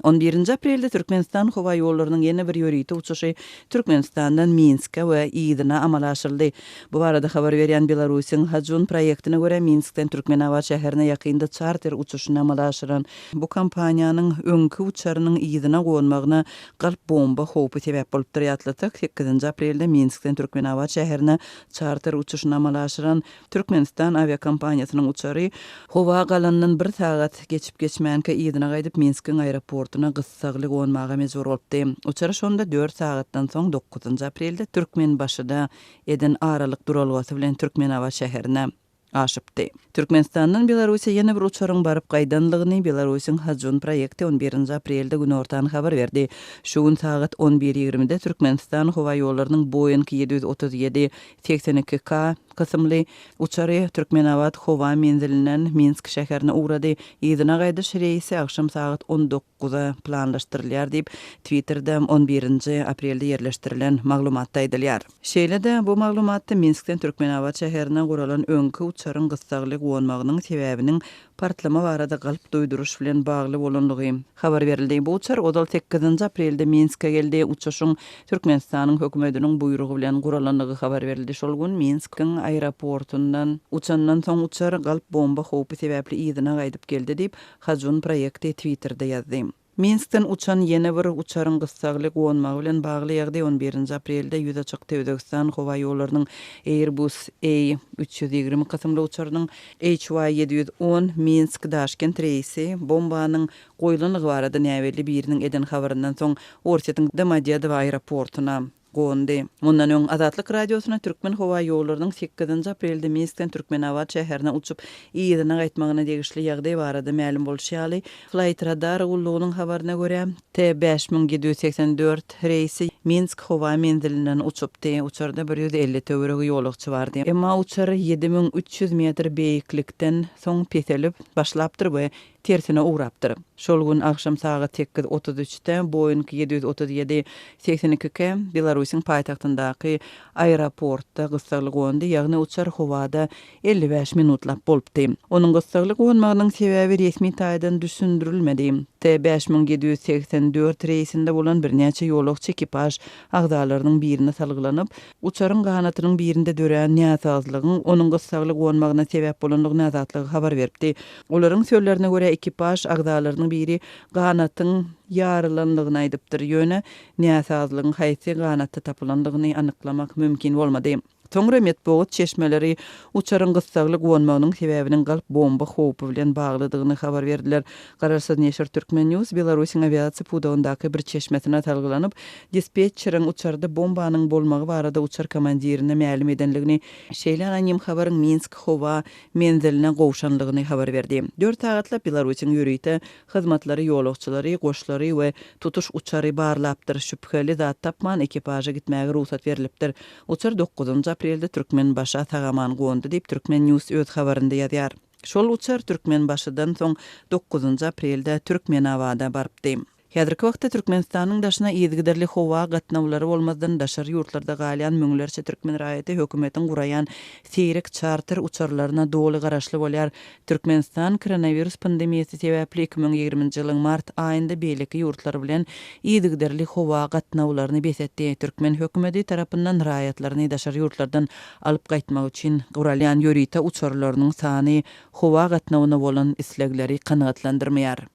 On birinji aprelde Türkmenistan howaýollarynyň ýene bir ýörite uçuşy Türkmenistandan Minske we yzyna amala aşyryldy. Bu barada habar berýän Belarusyň Hajun proýektine görä, Minskden Türkmenabat şäherine ýakynda çarter uçuşyny amala aşyran bu kompaniýanyň öňki uçarynyň yzyna gonmagyna galp bomba howpy sebäp bolupdyr. Ýatlatsak, sekizinji aprelde Minskden Türkmenabat şäherine çarter uçuşyny amala aşyran Türkmenistan awiakompaniýasynyň uçary howa galandan bir sagat geçip-geçmänkä yzyna gaýdyp, Minskiň aeroportuna gyssagly gonmaga mejbur bolupdy. Uçar şonda dört sagatdan soň, dokuzynjy aprelde Türkmenbaşyda eden aralyk duralgasy bilen Türkmenabat şäherine aşypdy. Türkmenistandan Belarussiýa ýene bir uçaryň baryp gaýdanlygyny Belarusyň Hajun proýekti on birinji aprelde günortan habar berdi. Şu gün sagat on bir ýigrimide Türkmenistan howaýollarynyň Boeing 737, 82 K kysymly uçary Türkmenabat howa menzilinden Minsk şäherine ugrady. Yzyna gaýdyş reýsi agşam sagat on dokuza planlaşdyrylýar diýip, Twitterde on birinji aprelde ýerleşdirilen maglumatda aýdylýar. Şeýle-de, bu maglumatda Minskden Türkmenabat şäherine guralan öňki uçaryň gyssagly gonmagynyň sebäbiniň partlama barada galp duýduryş bilen bagly bolandygy habar berildi. Bu uçar ozal sekizinji aprelde Minske geldi. Uçuşyň Türkmenistanyň hökümetiniň buýrugy bilen guralandygy habar berildi. Şol gün Minskiň aeroportundan uçandan soň uçar galp bomba howpy sebäpli yzyna gaýdyp geldi diýip, Hajun proýekti Twitterde ýazdy. Minskden uçan ýene bir uçaryň gyssagly gonmagy bilen bagly ýagdaý on birinji aprelde ýüze çykdy. Özbegistan howaýollarynyň Airbus A 320 kysymly uçarynyň HY 710 Minsk, Daşkent reýsi bombanyň goýlandygy barada näbelli biriniň eden habaryndan soň Orsýetiň Domodedowo aeroportuna gondy. Mundan öň, Azatlyk Radiosyna Türkmenhowaýollarynyň sekizinji aprelde Minskden Türkmenabat şäherine uçup, yzyna gaýtmagyna degişli ýagdaý barada mälim bolşy ýaly, Flightradar gullugynyň habaryna görä, T 5784 reýsi Minsk howa menzilinden uçupdy. Uçarda 150 töweregi ýolagçy bardy. Emma uçar 7300 metr beýiklikden soň peselip başlapdyr we tersine ugrapdyr. Şol gün agşam sagat 8:33-de Boeing 737, 82 K Belarusyň paýtagtyndaky aeroportda gyssagly gondy, ýagny uçar howada 55 minutlap bolupdy. Onuň gyssagly gonmagynyň sebäbi resmi taýdan düşündirilmedi. T 5784 reýsinde bolan birnäçe ýolagçy ekipaž agzalarynyň birine salgylanyp, Uçaryň ganatynyň birinde dörän näsazlygyň onuň gyssagly gonmagyna sebäp bolandygyny Azatlyga habar beripdi. Olaryň sözlerine görä, ekipaž agzalarynyň biri ganatyň ýarylandygyny aýdypdyr, ýöne näsazlygyň haýsy ganatda tapylandygyny anyklamak mümkin bolmady. Soňra metbugat çeşmeleri uçaryň gyssagly gonmagynyň sebäbiniň galp bomba howpy bilen baglydygyny habar berdiler. Garaşsyz neşir Turkmen. News Belarusyň awiasiýa pudagyndaky bir çeşmesine salgylanyp, Dispetçeriň uçarda bombanyň bolmagy barada uçar komandirine mälim edenligini, şeýle anonim habaryň Minsk howa menziline gowşanlygyny habar berdi. Dört sagatlap Belarusyň ýörite hyzmatlary ýolagçylary, goşlary we tutuş uçary barlapdyr, şübheli zat tapman ekipaža gitmäge rugsat berlipdir. Uçar dokuzynjy aprelde Türkmenbaşa sag-aman gondy diýip, Turkmen. News öz habarynda ýazýar. Şol uçar Türkmenbaşydan soň dokuzynjy aprelde Türkmenabada barypdy. Häzirki wagtda Türkmenistanyň daşyna yzygiderli howa gatnawlary bolmazdan daşary ýurtlarda galýan müňlerçe türkmen raýaty hökümetiň guraýan seýrek çarter uçarlaryna doly garaşly bolýar. Türkmenistan koronawirus pandemiýasy sebäpli 2020-nji ýylyň mart aýynda beýleki ýurtlar bilen yzygiderli howa gatnawlaryny bes etdi. Türkmen hökümeti tarapyndan raýatlaryny daşary ýurtlardan alyp gaýtmak üçin guralýan ýörite uçarlarynyň sany howa gatnawyna bolan islegleri kanagatlandyrmaýar.